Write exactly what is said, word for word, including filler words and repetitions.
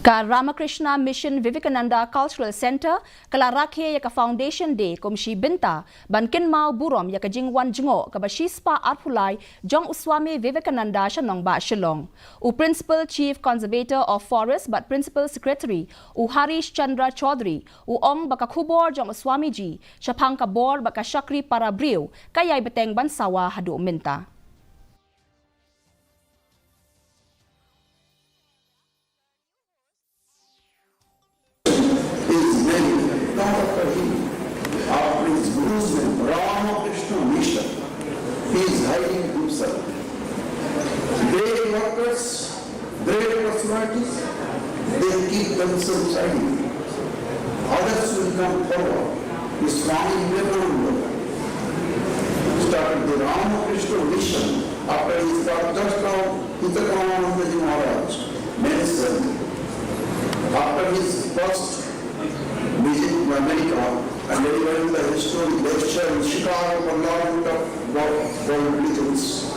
Ka Ramakrishna Mission Vivekananda Cultural Centre ka la rakhe ïa ka Foundation Day kum shi bynta ban kynmaw burom ïa ka jingwan jngoh kaba shispah arphew lai jong u Swami Vivekananda sha nongbah Shillong. U Principal Chief Conservator of Forest bad Principal Secretary, u Harish Chandra Chaudhary, u ong ba ka khubor jong u Swamiji shaphang ka bor bad ka shakri para briew ka ïai bteng ban sawa haduh mynta. Is named not after him, after his groomsman, Ramakrishna Mission. He is hiding himself. Great workers, great personalities, they keep themselves hiding. Others will come forward. Swami Vivekananda started the Ramakrishna Mission after his birth, just now Hitakarana Maharaj mentioned. After his first visit to America and delivering the history lecture in Chicago for large group of world, world religions,